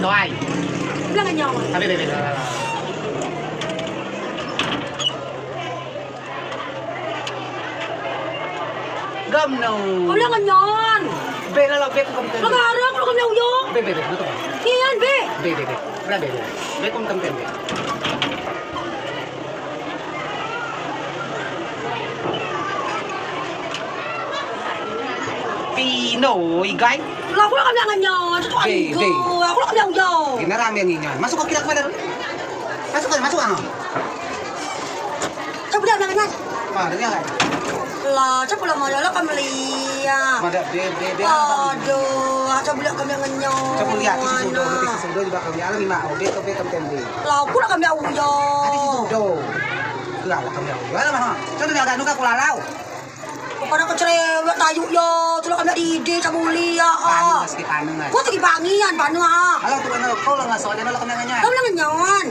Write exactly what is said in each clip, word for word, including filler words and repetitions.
Bai. Ulang ngenyon. Abe, be, be, la, la, la. Gam no. Ulang ngenyon. Be, la, la, be, ku kem tem. Ulang ngenyon, ulang ngenyon. Be, be, be, betul. Kian, be. Be, be, be. Udah, be, be. Be, ku kem tem, be. Pino, igai? Lah, uku lok kemliak ngenyon, tu. Be, be. Uku lok kemliak uyo. Ina rame ngenyon. Masuk ko kirak pada. Masuk ko, masuk, ah. Coa buliak kemliak ngenyon. Ah, dengar kan? Lah, coa buliak mayo lok kemliak. Madeak, be, be, be. Aduh, coa buliak kemliak ngenyon. Coa buliak, ati si sudo, ati si sudo jibeak kemliak, alah, mimak, obe, obe, tem, tem, be. Lah, uku lok kemliak uyo. Ati si sudo. Lah, lok kemliak uyo, alah, mah. Coa tu jaga nuka ku lalau. Pada ko cerewet tayuk yo, tu lok kemliak didi, coa buliak, ah. Panas, segi panas. Ko segi pangian, panas, ah. Alah, tu panas, ko lok ngesok, jangan lok kemliak ngenyon. Kemliak ngenyon.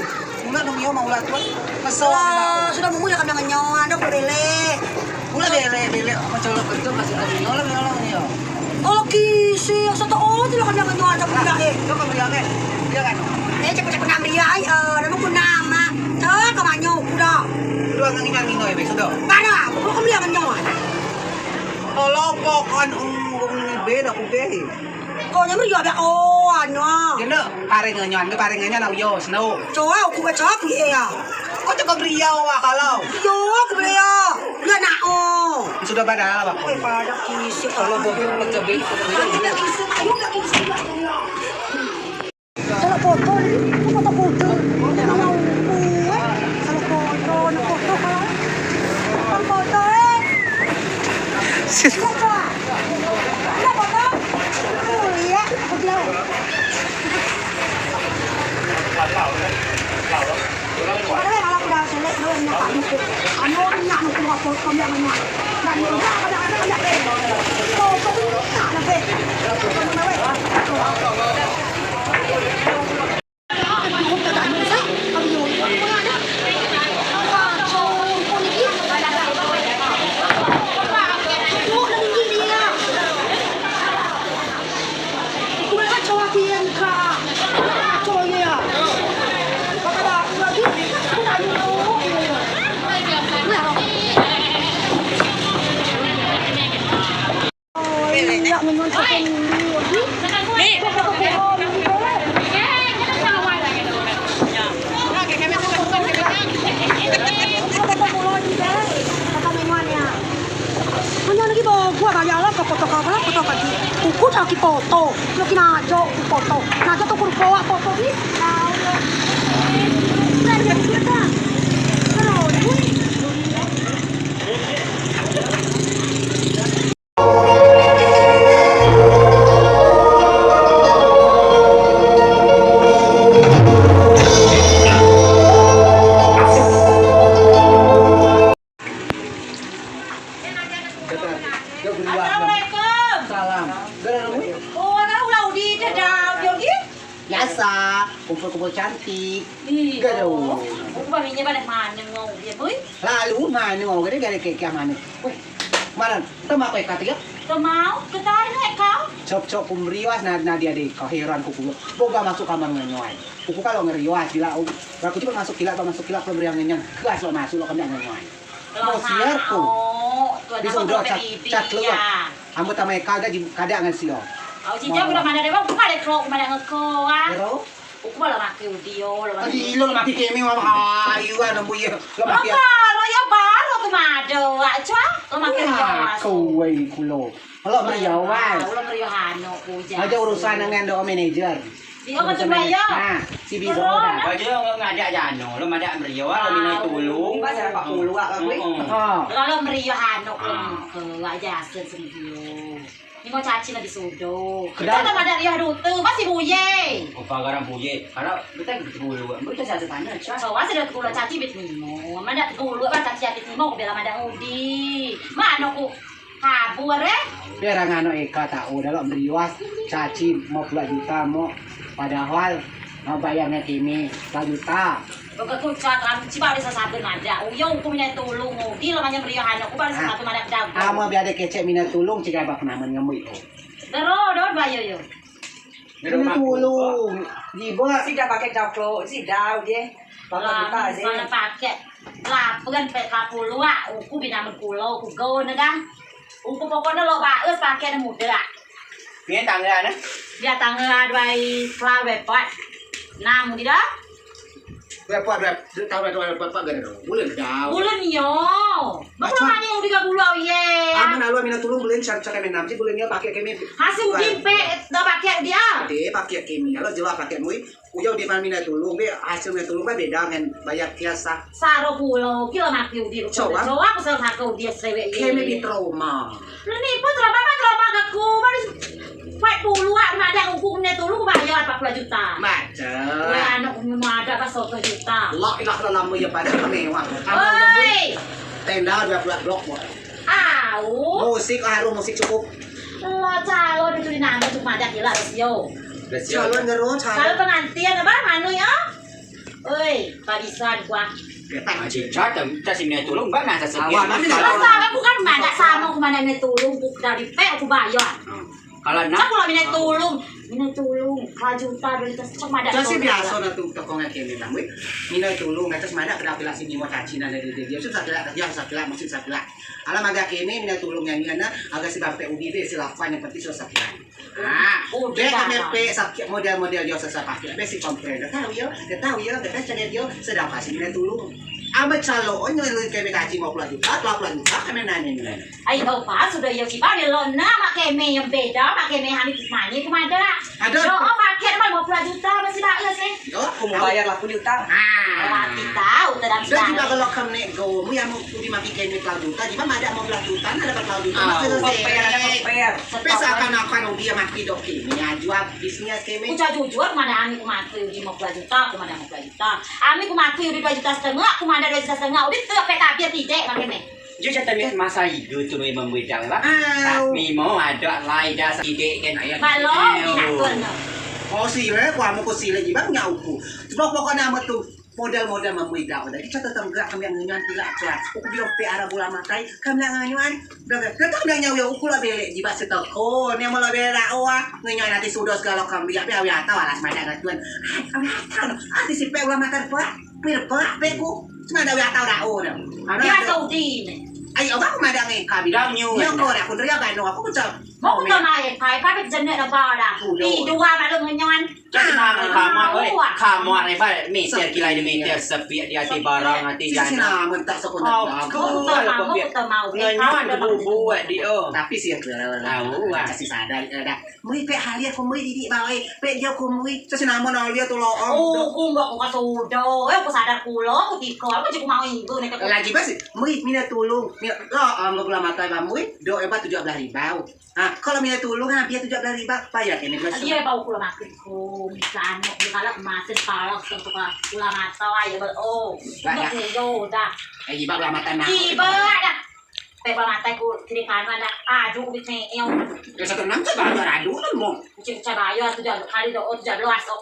Uleak nung yo mau uleak tuan. Kesel. Lah, sudo mumui lah kami ngenyon, ade belek. Uleak belek, belek, mencolok betul, masih kami nyolang, nyolang, nyolang. Oh, kisi, satu, oh, tu lah kami ngenyon, ade belek, eh. Itu kami bilang, eh. Iya kan? Eh, cepet-cepet nak meriah, eh, nama ku nama. Cek, ke mana ku dah. Lu ngenyon, ngenyon, eh, sudo. Mana? Aku belum kami ngenyon. Kalau pokok, um, beda, aku beda. Ko nyo meriah be, oh, anu. Jeno, pareng ngenyon, be pareng ngenyon, au yo, seno. Coa, uku baca, uku ye, ya. Ko ceko meriah, wa, kalau. Yo, uku meriah. Uleak nak, oh. Sudo badal, Bang. Eh, pada kisi. Kalau bobek, kalau cebek, kalau bobek. Pada kisi, ayo, pada kisi, pada kisi. Kalau foto, foto kuda. Kalau foto, foto, kalau foto, eh. Iya, Pak. Iya, foto. Iya, aku bilang. Ada yang kalau udah selek, kalau yang nyakam itu. Anu, nyak, nyak, foto, nyak, nyak. Dan nyak, ada, ada, ada, eh. Foto, nyak, ada, eh. Ngenyon lagi bagus, bayar lah ke foto kau, foto kaki. Uku tak ki foto, lo ki najo uku foto. Najo tu kurang bawa foto ni. Tahu lo. Udah, udah, udah. Terus. Assalamualaikum. Salam. Gara-gara mu? Oh, gara ulah udi dah, dah, udi. Biasa, kumpul-kumpul cantik. Ih, gara. Oh, upaminya pada mana ngau dia, boy? Lalu mana ngau, gara-gara kayak, kayak mana? Weh, mana? Temau kau ikat ya? Temau, ketai nak kau? Cop-cop ku merias, nah, nah dia deh, kau heran ku kulo. Boga masuk kamar ngenyon. Kuku kalau ngerias, gila, oh. Aku cuma masuk kilat, masuk kilat, kalau merias ngenyon. Keras lo masuk, lo kena ngenyon. Mau siar ku. Bisa udah cat, cat lu. Ambo tamai kau gaji kada ngan sio. Au, cincang udah mana deh, Bang? Bukan deh, Bro, mana ngeko, ah. Bro? Uku malah makai udio, lo makai. Tadi lo makai keme, wah, ayu, ah, nembu, iya. Lo makai. Apa? Lo ya baru tu mado, ah, cua. Lo makai udio, ah. Kau, wei, kulo. Lo meriah, wah. Lo meriah, anu, ujan. Aja urusan dengan do manajer. Dio kan cuma ya. Nah, si bisa dah. Baju lo ngadak jano, lo madak meriah, lo minoi tulung. Pas ada pak puluh, ah, gue. Kalau meriah, anu, lo aja hasil sendiri. Ni mau caci lagi sudo. Kita tak ada riah dute, pasti buye. Apa garang buye? Kalau kita gitu dulu, kita saja tanya, cak. So, masih ada kulo caci bit nimo. Mana kulo kan caci bit nimo, aku bilang ada udi. Mana aku kabur, eh? Biar orang anu Eka tahu, dalam merias caci mau puluh juta, mau padahal mau bayarnya kini satu juta. Bagaku cak, kamu ciba bisa sabar ada. Uyo, aku minta tolong, oh. Di lamanya meriah anak, aku paling sabar mana dago. Ama biar ada kecek minta tolong, cik abah penaman ngemui, oh. Dero, dor, bayo, yo. Ngeru tulung. Jibeak. Sido pakek coklo, sido dio. Papa buka je. Mana pakek? Lapan pek kapulu ah. Uku bina mekulo, uku go ne dah. Uku pokokne lok baes pakek ne mudeak. Biar tanggal ne? Biar tanggal duai selau bepot. Enam di dah. Bepot, bepot, tanggal duai bepot gak ada. Bulen dah. Bulen yo. Bapak mani udah gak bulau ye. Amen alu minoi tulung bulen cak cak keme nam si bulen yo pakek keme. Hasil udah pek dah pakek dio. Ade pakek keme. Kalau jelas pakek mui. Uyo di mana minoi tulung be, hasil minoi tulung be beda ngen bayar kias ah. Saro pulo, kilo mati udi. Coa. Coa aku saro sako udi sewek ye. Keme bi trauma. Ni pun trauma, apa trauma ke ku, baru empat puluh ah, madeak uku minoi tulung bayar empat puluh juta. Macem. Weh, anak ku madeak pas seratus juta. La ilaha illallah, ya pada mewah. Oi. Tenda dua belas blok, wah. Au. Musik, harum musik cukup. Lo calo dituli namo cukup madeak gila, yo. Calon ngeru, calon. Kalau pengantin apa, anu ya? Oi, parisan gua. Aji, cak, cak si minoi tulung, mbak, nah, sesepi. Awak, mami, kalau salah, bukan madeak samo, aku madeak minoi tulung, aku dari pek, aku bayar. Kalau nak, aku lah minoi tulung, minoi tulung, kalau juta, dua juta, cak madeak. Cak si biaso, nah, tu, tokong aki ni, nah, wih. Minoi tulung, kata si madeak, kena pilak si nyimo caci, nah, dari dia, susah pilak, kerja, susah pilak, masih susah pilak. Alah, madeak aki ni, minoi tulung, nyanyi, nah, agak si bapek udi, deh, si lapan, yang penting susah pilak. Ah, udah keme pek sakit model-model dio sesat pakek, be si komplain. Dah tahu yo, dah tahu yo, dah tahu yo, sedang kasih minoi tulung. Amen calo, onyo lu keme kaji lima puluh juta, dua puluh juta, keme nanya ni. Ai, tau pas sudah yo, si bang, lo nak mak keme yang beda, mak keme hamil mani tu madeak. Ada. Yo, oh, pakek mah lima puluh juta, masih bagus, eh. Aku mau bayar lapan juta. Ah. Laki tahu, terang. Sudah juga kalau keme go, mu yang mau udi maki keme dua juta, jibeak madeak lima belas juta, nah, dapat dua juta, masih selesai. Fair, fair. Tapi seakan-akan udi yang maki dok keme, ya, jual bisnis keme. Ucap jujur, madeak ami ku maki udi lima belas juta, aku madeak lima belas juta. Ami ku maki udi dua juta setengah, aku madeak dua juta setengah. Udi tu pek tabir tidak, mak keme. Jujur, tapi masa idup tu memang beda, Bang. Au. Tapi mau ada lai dah sedikit kan, ayah. Malam, tidak pun. Oh, sila, ku amu ku sila, jibeak nyak uku. Sebab pokoknya amu tu model-model membeda. Kita tetap gerak kami ngenyuan pila kelas. Uku bilang pe arah bola matai, kami ngenyuan. Dah, dah, dah, dah, nyawa uku lah belek, jibeak seteko. Ni malah belek, oh, ah. Ngenyuan nanti sudah segala kami, tapi awi atau alas madeak gatuan. Awi atau, ah, di si pe bola matai, Pak. Pir, Pak, pe ku. Cuma ada awi atau dah, oh, dah. Dia tahu di. Ayo, abang madeak ngen kami. Dah, nyu. Nyo ko dah, aku teriak kan, aku macam. Mau ke mai, kai, kai, jenek dah, bah, dah. Udah. Di dua malam ngenyuan. Jadi, kamu, oi, kamu, oi, bah, meter, kilai meter, sepiak di hati barang, hati jana. Sisi nama, tak sekolah. Oh, aku tak mau, aku tak mau. Ngenyuan ke bubu, eh, di, oh. Tapi sih, tahu, ah. Kasih sadar, eh, dah. Mui pek hari aku mui didik bae, pek dio ku mui, sesi namo nol dio tu lo om. Oh, ku enggak, ku kasih udah, eh, ku sadar pulo, ku tiko, aku cukup mau ibu nih. Lagi bas, mui minoi tulung, minoi lo om, gula matai ba mui, do eba tujuh belas ribu. Ah, kalau minoi tulung, ah, biar tujuh belas ribu, bayar kene bas. Dia bau pulo makin ku, misalnya, di kalau emas, palak, untuk gula matai, ya, oh, banyak. Udah. Eh, iba gula matai, nah. Iba, dah. Pe ba matai ku kiri kanan dah. Aduh, ubi teo. Ya, satu enam tu baru adu lah, mo. Cik cak bayar tu dah kali dah, oh, tu dah luas, oh.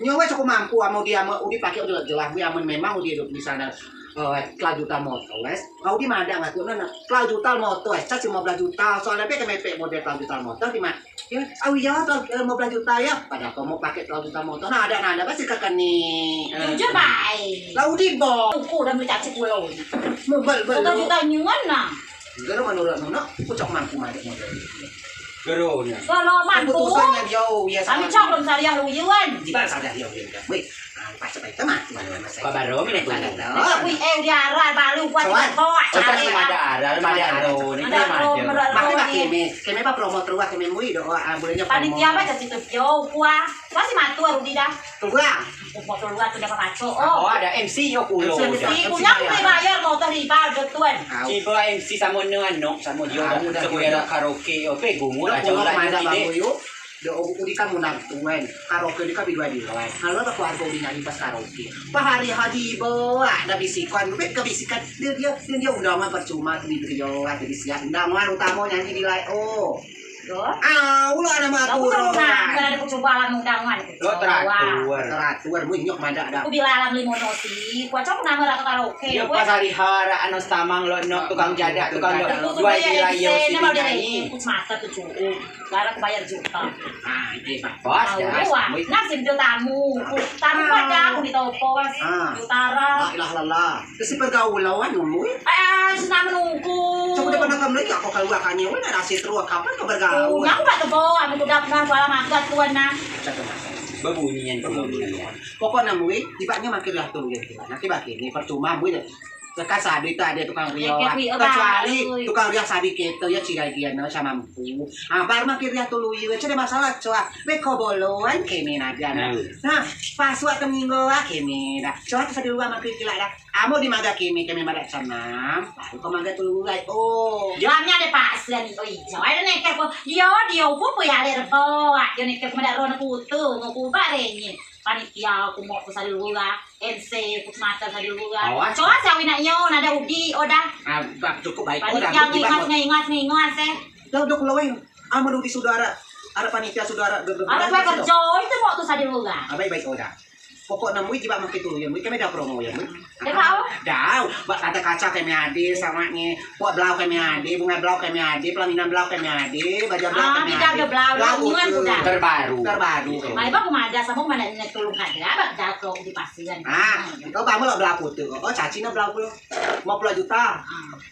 Nyo wes aku mampu, amen udi, amen udi pakek udah jelas, udi amen memang udi hidup di sana, eh, telau juta motor, wes. Kau di mana nggak tuh, nah, nah. Telau juta motor, wes, cas lima belas juta, soalnya pe kemepek model telau juta motor, di mana? Ya, au ya, telau, eh, lima belas juta ya. Padahal kau mau pakai telau juta motor. Nah, ada, nah, ada pasti kakak nih. Jujur bae. Lau di bo. Uku udah beli caci pulau. Mau bel, bel. Satu juta nyuan nah. Gero menurut nuna, aku cok mampu malik modal. Gero nya. Kalau mampu. Keputusannya dia, ya. Kami cok belum sadar lu yuan. Jibeak sadar dia, Win. Wih. Pas sampai itu mati, mana masa. Pak Baro, ini tuh. Wih, eh, dia arah baru buat. Coba, coba, ada arah, ada arah, ini ada. Mati, mati, keme, keme apa promo terus, keme mui doa, ah, bolehnya promo. Panitia apa jadi tuh, yo, kuah. Masih matu, Rudi dah. Tuh, Bang. Motor luar tu dapat paco. Oh, ada M C yo kulo. M C, punya aku bayar motor riba, betuan. Au. Ciba M C samo ne anok, samo dia. Au, udah, udah. Karaoke, yo, pe gumu lah, jauh lah, ada bambu, yuk. Do, udi kan munang tuen. Karaoke udi kan bidua di luar. Kalau tak keluarga udi nyanyi pas karaoke. Pak hari hadi bawa, ada bisikan, be kebisikan. Dia, dia, dia, dia undangan percuma tu di beliau, ada bisikan. Undangan utama nyanyi di lai, oh. Ah, ulo anak mak aku. Aku tau nak, kalau ada ku coba alam undangan. Lo teratur. Teratur, mu nyok madak dah. Aku bilang alam limo nosi, ku acok nama raka karaoke. Ya, pas hari hara anak setamang lo nok tukang jadak, tukang jadak. Jual gila yo si bini. Aku semata tu cukup. Sekarang aku bayar juta. Ah, ini pas dah. Wah, nak simpen tamu. Tamu pada aku di toko, Mas. Utara. La ilaha illallah. Kesi pergaulan, Mui. Eh, senang menunggu. Coba depan kamu lagi, aku keluar kan, Mui, nak nasi terus, kapan kau bergaul? Oh, aku tak tebo, aku udah pernah jual makan tuan nah. Bebunyian, bebunyian. Pokoknya, Mui, jibeaknyo makin riah tu, gitu. Nanti bagi ini percuma, Mui. Lekas ade tu ade tukang riah. Kecuali tukang riah sadi kito, ya, cigai dia, no, sama mampu. Ah, bar makin riah tu luyu, cede masalah, coa. Beko boloan, keme nadia, nah. Nah, pasuak ke minggu, ah, keme dah. Coa tu sadi luar makin kilak dah. Amen di maga keme, keme madak canam, baru ko maga tuluai. Oh. Lamnyo ade pasen, oh, ijau. Ade neker ko, dio, dio, ku pe ya lek rebo, ah, dio neker ko madak rona kutu, ngo ku ba renye. Panitia ku mok ku sadi luar, M C ku semata sadi luar. Coa sawi nak nyo, nada udi, oh, dah. Ah, cukup baik, oh, dah. Panitia ngingas, ngingas, ngingas, eh. Dah, dah, kulo, eh. Amen udi sudara, ada panitia sudara, ada kerjo, itu mok tu sadi luar. Ah, baik, baik, oh, dah. Pokok ne, Mui, jibeak makin tuluyan, Mui, keme dah promo, ya, Mui. Dau, bak kata kaca keme ade, samaknye, pok blau keme ade, bunga blau keme ade, pelaminan blau keme ade, baju blau keme ade. Blau terbaru. Terbaru. Mai bak ku madeak samo ku madeak nyo tulung kade, bak dak lo di pasian. Ah, kau bangun lo blau putih, kau caci ne blau pulo. Limo puluah juta.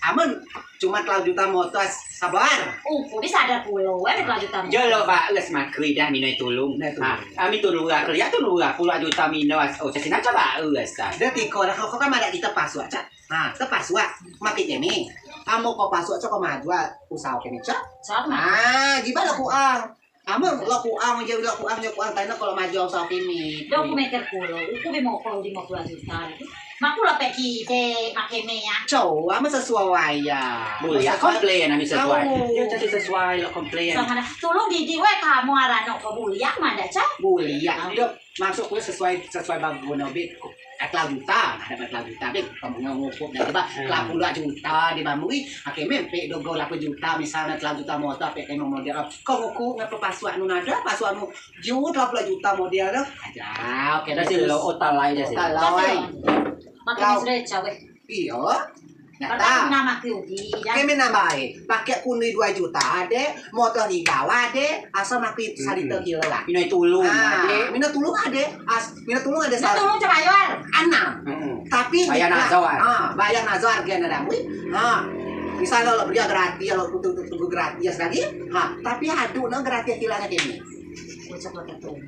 Amen. Cuma telu juta motor sabar. Oh, ko bisa ade pulo, eh, telu juta motor. Jolo ba, es makui dah minoi tulung. Nah, tu. Ha, ami tulung urak keliak, tulung urak puluak juta minoi, oh, cacina coba, es, ah. Dah tiko dah, kau kan madeak kito pasuak, Cak. Ha, kito pasuak. Makin keme. Amen ko pasuak, Cak, ko majuak usaho keme, Cak. Sama. Ah, jibeak lo kuang. Amen, lo kuang, jauh lo kuang, jauh kuang, tanya kalau majuak usaho keme. Dah, ku meker pulo, ku bi mokol limo puluah juta. Mak ku lo peki de, mak keme ya. Coa, amen sesuai ya. Buliak komplain, amen sesuai. Yo, jadi sesuai, lo komplain. Sama dah. Tulung didik we kamu arano ko buliak, madeak, Cak? Buliak. Dah, maksud ku sesuai, sesuai bagus no, bit. Telu juta, ade telu juta, bit. Kamu ngukup dah, tiba. Telu puluah juta di bamui. Oke, mempek dogo lapan juta, misalnya telu juta motor, pek kemo model. Kau ngukup ngapa pasuak nu nada, pasuak nu Ju, dua puluh juta model tu. Aja, oke. Dah, si lo otak lai dah, si. Otak lai. Makin sudah cawe. Iyo. Nyata. Kami nambah, eh. Pakai kunei dua juta ade, motor Ribau ade, asal makui sadi tekilo lah. Minoi tulung ade. Minoi tulung ade, as, minoi tulung ade. Minoi tulung coba yo. Anam. Tapi bayar nazar. Ah, bayar nazar gen ade, Mui. Ha. Misal lo beri gratis, lo butuh, butuh gratis lagi. Ha, tapi ade ne gratis kilaknyo keme.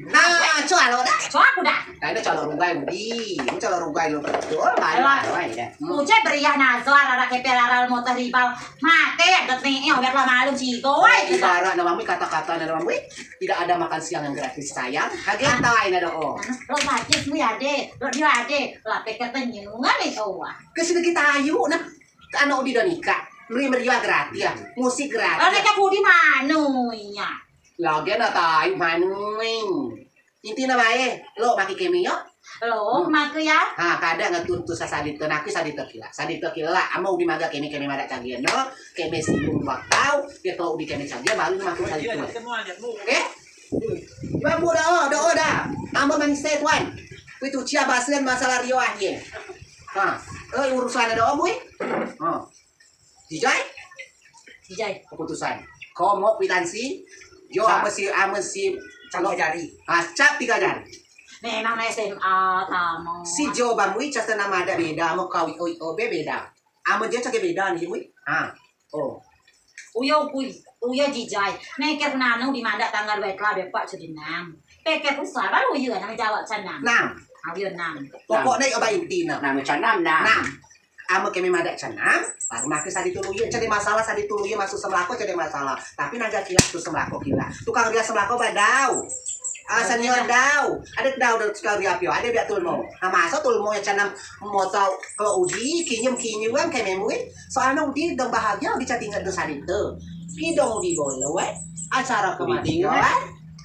Nah, coa lo dah. Coa aku dah. Nah, ini coa lo rugai, Budi. Ini coa lo rugai lo. Betul, baik, baik, ya. Ucai beriak nazar, arah keper, arah motor Ribau. Mate, dot ne, eh, biar lah malum sih, koi. Ibarat nama Mui, kata-kata nama Mui, tidak ada makan siang yang gratis, sayang. Kaget tai nado. Lo batis Mui ade, lo dio ade, lapeh ketenyungan itu, wah. Kesini kita ayu, nah. Anak udi do nikah, meri meriah gratis, musik gratis. Anak aku di mano, iya? Lagi anak tai, mano, ing. Inti ne bae, lo makui keme yo. Lo makui ya. Ha, kadang ngetun tu sasadi te, nakui sadi te kilak. Sadi te kilak, amen udi maga keme, keme madeak cagian no. Keme siung baktau, ye kalau udi keme cagian, baru ne makui sadi te. Oke? Bambu dah, oh, dah, oh, dah. Amen manisai, tuan. Kui tu cia basen masalah rio akhir. Ha, eh, urusan ado, Mui. Ha. Jijai? Jijai. Keputusan. Ko mok kwitansi, yo amen si, amen si, cap tigo jari. Ha, cap tigo jari. Memang S M A tamat. Si jo bamui, cas nama ade beda, amen kau oi, oi, be beda. Amen jo cak beda ni, Mui. Ha. Oh. Uyo, uyo, uyo Jijai. Meker nano di madeak tanggal duai telu, duai pat, cedinang. Peker pusar, baru uyo namo jawab canang. Nam. Ah, uyo nam. Pokok ne oba inti ne. Nam, canam, nam. Nam. Amen keme madeak canam, baru makui sadi tuluyo. Cak ade masalah sadi tuluyo masuk semlako, cak ade masalah. Tapi naga kilak tu semlako kilak. Tukang rias semlako ba dau. Ah, senior dau. Ade dau, dau tukang rias pio. Ade biak tulmo. Nah, maso tulmo yo canam moto kelo udi, kinyem, kinyem kan keme mui. Soalne udi dong bahagia, udi cak tinget dong sadi te. Pi dong udi bolo, eh. Acara kematian.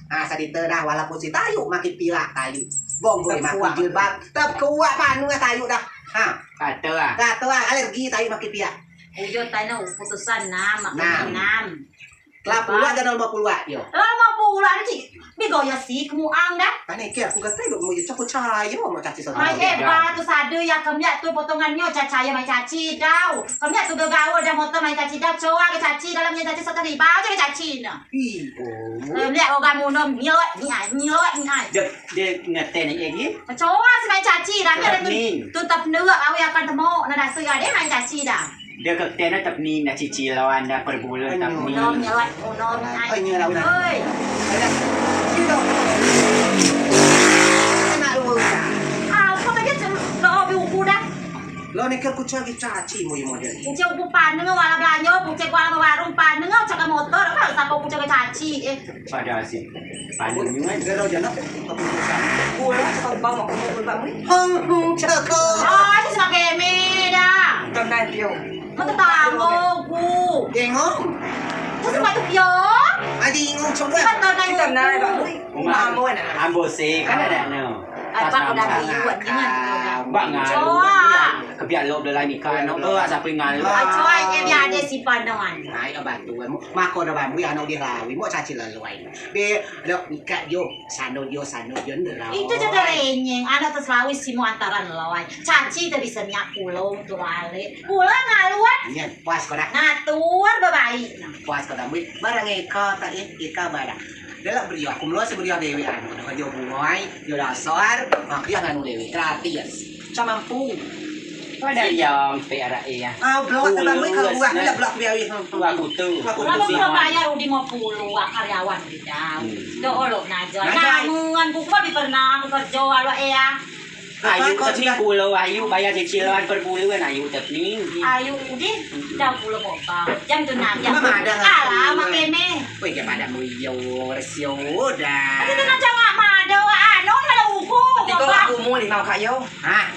Ah, sadi te dah, walaupun si tayuk makin pilak tayuk. Bong gue makin jilbab. Tep kuak panu tayuk dah. Ha. Kato ah. Kato ah, alergi tayuk makin pilak. Ujo tano keputusan nam, makin nam. Kelapuluak dan lemo puluak yo. Lemo puluak tu cik. Bi goyo si kemuang dah. Tani ke aku kata dok mu cak cayo mak caci satu. Mai eh ba tu sade ya kemiak tu potongan nyo cacayo mai caci dau. Kemiak tu gegaul dah motor mai caci dah. Coa ke caci dalam nyo caci satu riba aja ke caci ne. Ih. Kemiak oga munom nyelot ni ai nyelot ni ai. Dek dek ngeteh ni egi. Coa si mai caci dah. Tetap ni. Tetap nua awi akan temok na dasa ya deh mai caci dah. Dia kekten tetap ni, nak cicilan, nak perbulan tetap ni. Unom nyelai unom ai. Oi. Anak lu. Apa tadi tu? Lo bi uku dah. Lo neker ku cari caci mu model. Ucek uku paneng wala belanjo, ucek wala warung paneng, ucek motor, apa sapa uku cari caci eh. Pada si. Paneng ni kan. Gero jano. Bola cakap bang aku mau bang ni. Hong hong cakap. Oh, itu sama keme dah. Tenang pio. Mau tetanggo ku. Gengong. Itu sama tu pio. Adi ngong coba. Kita tenang bang ni. Uma ambo si kan ada no. Apa kau dah liwat ni kan? Bang ah. Coba. Kebiar lo belai nikah no. Coba. Coba ini ada si pandangan. Ai bantu. Mako dah bambu anak dia lawi. Mau caci lalu ai. Be, lok nikah yo, sano yo, sano yo nderau. Itu je terenyeng, anak te Selawi si mo antaran loi. Caci te bisa nyak pulo tu balik. Pulo ngaluan. Nyen, puas ko dah. Ngatur bebaik. Puas ko dah, mui. Barang eka tak eh, eka barang. Dah lah beriak, aku melo si beriak dewek anu. Dah kerja bungai, yo dasar, mak dia nganu dewek, gratis. Cak mampu. Pada yang P R A ya. Ah, blok terbang ni kalau buah ni dah blok biawi. Buah kutu. Buah kutu. Berapa si pernah bayar udi lima puluh wak karyawan kita? Hmm. Dah olok naja. Naja. Nangan buku bi pernah bekerja awak ya. Ayu tapi pulo ayu bayar cicilan per bulan ayu tapi. Ayu udi dah pulo kota. Jam tu naja. Mana ada. Alah mak keme. Weh, dia pada muyur, sioda. Tapi tu naja mak mada, anu, mada uku. Tiga aku mau lima kak yo. Hah?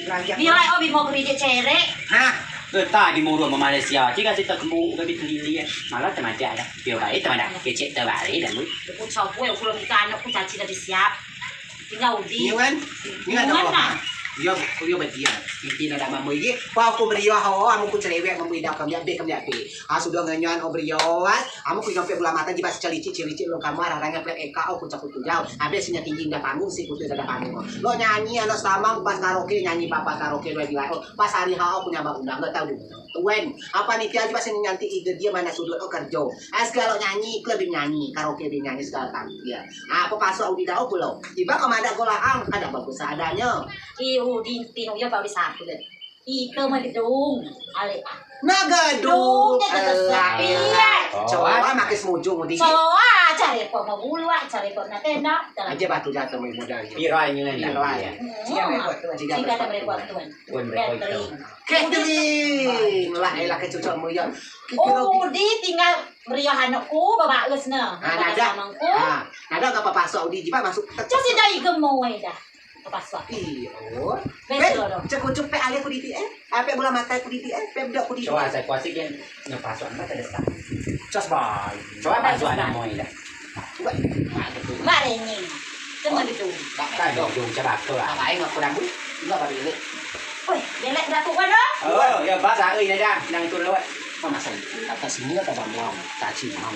Bila o bimo kerijik cerek. Hah? Keta di murung Malaysia. Tiga sita kemu gabi kelili. Malah temaja dah. Dia baik temaja. Kecek terbalik dah lu. Aku copot, aku lagi ke anak aku caci dah siap. Tinggal udi. Iya kan? Iya ada apa? Iya, iya bagian. Inti nada mambo ye. Pa aku beriyo hawa, amu ku cerewet mambo idak kami abis kami abis. Ah sudah ngenyan o beriyo. Amu ku nyampe bola mata jibeak si celicik celicik lo kamar, arang ngeplek eka o ku cakut kujau. Abis sinya tinggi dah panggung si kutu dah panggung. Lo nyanyi anak selamang pas karaoke nyanyi papa karaoke lo gila o. Pas hari ha o ku nyabak undang lo tau dulu. Tuen, apa nih dia jibeak sini nyanti ide dia mana sudut o kerjo. Ah segala nyanyi, klub nyanyi, karaoke nyanyi segala tampil. Ah apa pasuk udi dau pulo. Iba kau madak golaang kada bagus adanya. Iu dintin uya bawi satu deh. Ike mah gedung. Ale. Nah gedung. Gedung, elak, elak. Coa makai semujung udi. Coa cari pok mau bulu ah, cari pok nak tenda. Aja batu jatuh mau modal. Piro ini lah. Piro. Iya repot tuan. Jika tak repot tuan. Tuan repot. Catering. Lah elak ke cucuk muya. Oh, udi tinggal meriah anakku babaes ne. Ah, nada. Samangku. Ah, nada ngapa pasok udi jibeak masuk. Cak si dai gemoi dah. Pasok. Iyo. Bes lo dong. Cek ucuk pe alih ku didi eh. Ape bola mata ku didi eh. Pe bedok ku didi. Coa saya kuasik yang ngepaso anak ada sah. Cos bai. Coa paso anak moi dah. Coba. Mak ini. Cuma gitu. Bakal dong dong coba tu lah. Apain aku rambut? Enggak pada ini. Woi, belek dah tu kan dong. Oh, ya bas ah, dah dah nang tu lewat. Masa kata sini kata bang mau caci mau.